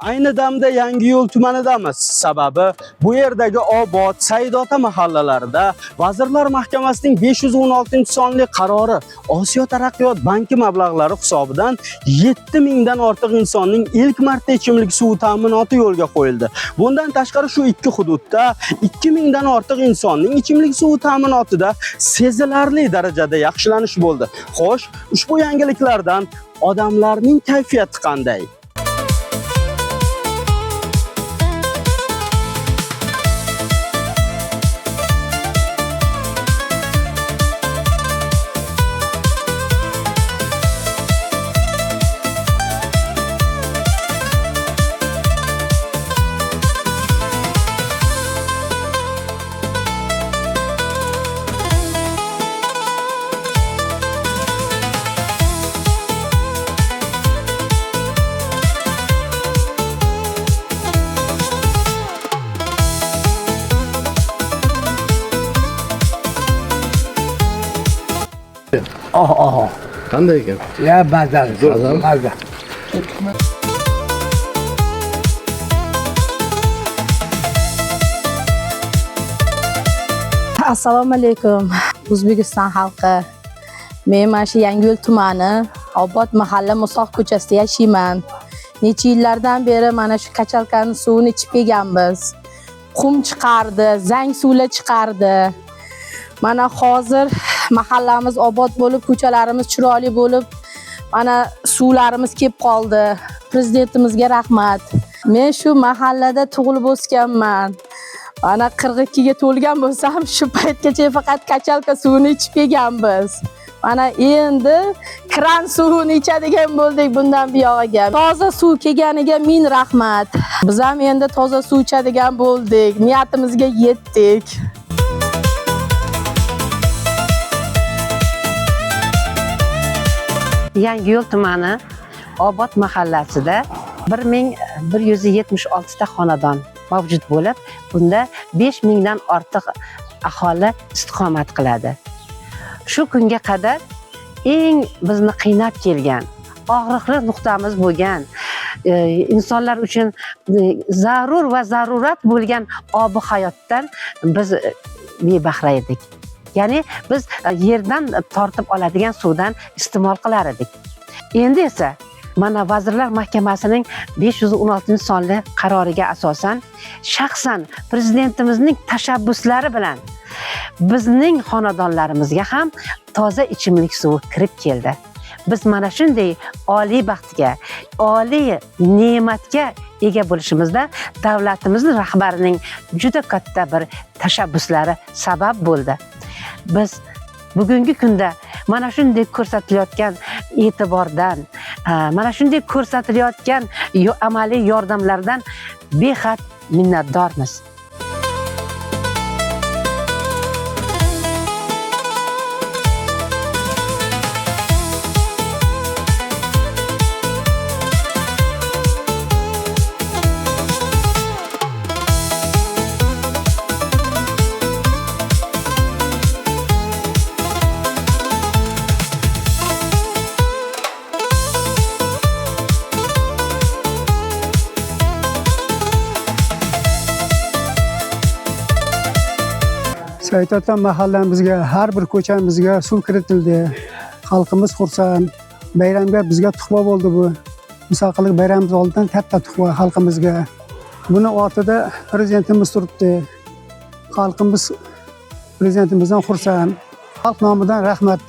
Ayni damda Yangiyo'l tumanidamiz. Sababi bu yerdagi Obod, Saidota mahallalarida Vazirlar Mahkamasining 516-sonli qarori Osiyo taraqqiyot banki mablag'lari hisobidan 7000 dan ortiq insonning ilk marta ichimlik suvi ta'minoti yo'lga qo'yildi. Bundan tashqari shu ikki hududda 2000 dan ortiq insonning ichimlik suvi ta'minotida sezilarli darajada yaxshilanish bo'ldi. Xo'sh, ushbu yangiliklardan odamlarning kayfiyati qanday? Oh oh. Qanday ekan? Ya mazali. Mazali? Maza. Assalomu alaykum, O'zbekiston xalqi. Men mana shu Yangiyo'l tumani Obod mahalla Musoq ko'chasida yashayman. Necha yillardan beri mana shu kachalkani suvini ichib kelganmiz. Qum chiqardi, zang suvlar chiqardi. Mana hozir mahallamiz obod bo'lib, ko'chalarimiz chiroyli bo'lib, mana suvlarimiz kelib qoldi. Prezidentimizga rahmat. Men shu mahallada tug'ilib o'sganman. Mana 42 ga to'lgan bo'lsam, shu paytgacha faqat kachalka suvini ichib kelganmiz. Mana endi kran suvini ichadigan bo'ldik bundan buyog'iga. Toza suv kelganiga ming rahmat. Biz ham endi toza suv ichadigan bo'ldik. Niyatimizga yetdik. Yangiyo'l tumani Obod mahallasida 1176 ta xonadon mavjud bo'lib, bunda 5000 dan ortiq aholi istiqomat qiladi. Shu kunga qadar eng bizni qiynab kelgan, og'riqli nuqtamiz bo'lgan, insonlar uchun zarur va zarurat bo'lgan obi hayotdan biz bebahra edik. Ya'ni biz yerdan tortib oladigan suvdan iste'mol qilar edik. Endi esa mana Vazirlar Mahkamasining 516-sonli qaroriga asosan shaxsan prezidentimizning tashabbuslari bilan bizning xonadonlarimizga ham toza ichimlik suvi kirib keldi. Biz mana shunday oliy baxtga, oliy ne'matga ega bo'lishimizda davlatimiz rahbarining juda katta bir tashabbuslari sabab bo'ldi. Biz bugungi kunda mana shunday ko'rsatilayotgan e'tibordan, mana shunday ko'rsatilayotgan amaliy yordamlardan behad minnatdormiz. Saidota mahallamizga, har bir ko'chamizga suv kiritildi. Xalqimiz xursand. Bayramga bizga tuhfa bo'ldi bu. Mustaqillik bayramimiz oldidan katta tuhfa xalqimizga. Buni ortida prezidentimiz turibdi. Xalqimiz prezidentimizdan xursand. Xalq nomidan rahmat.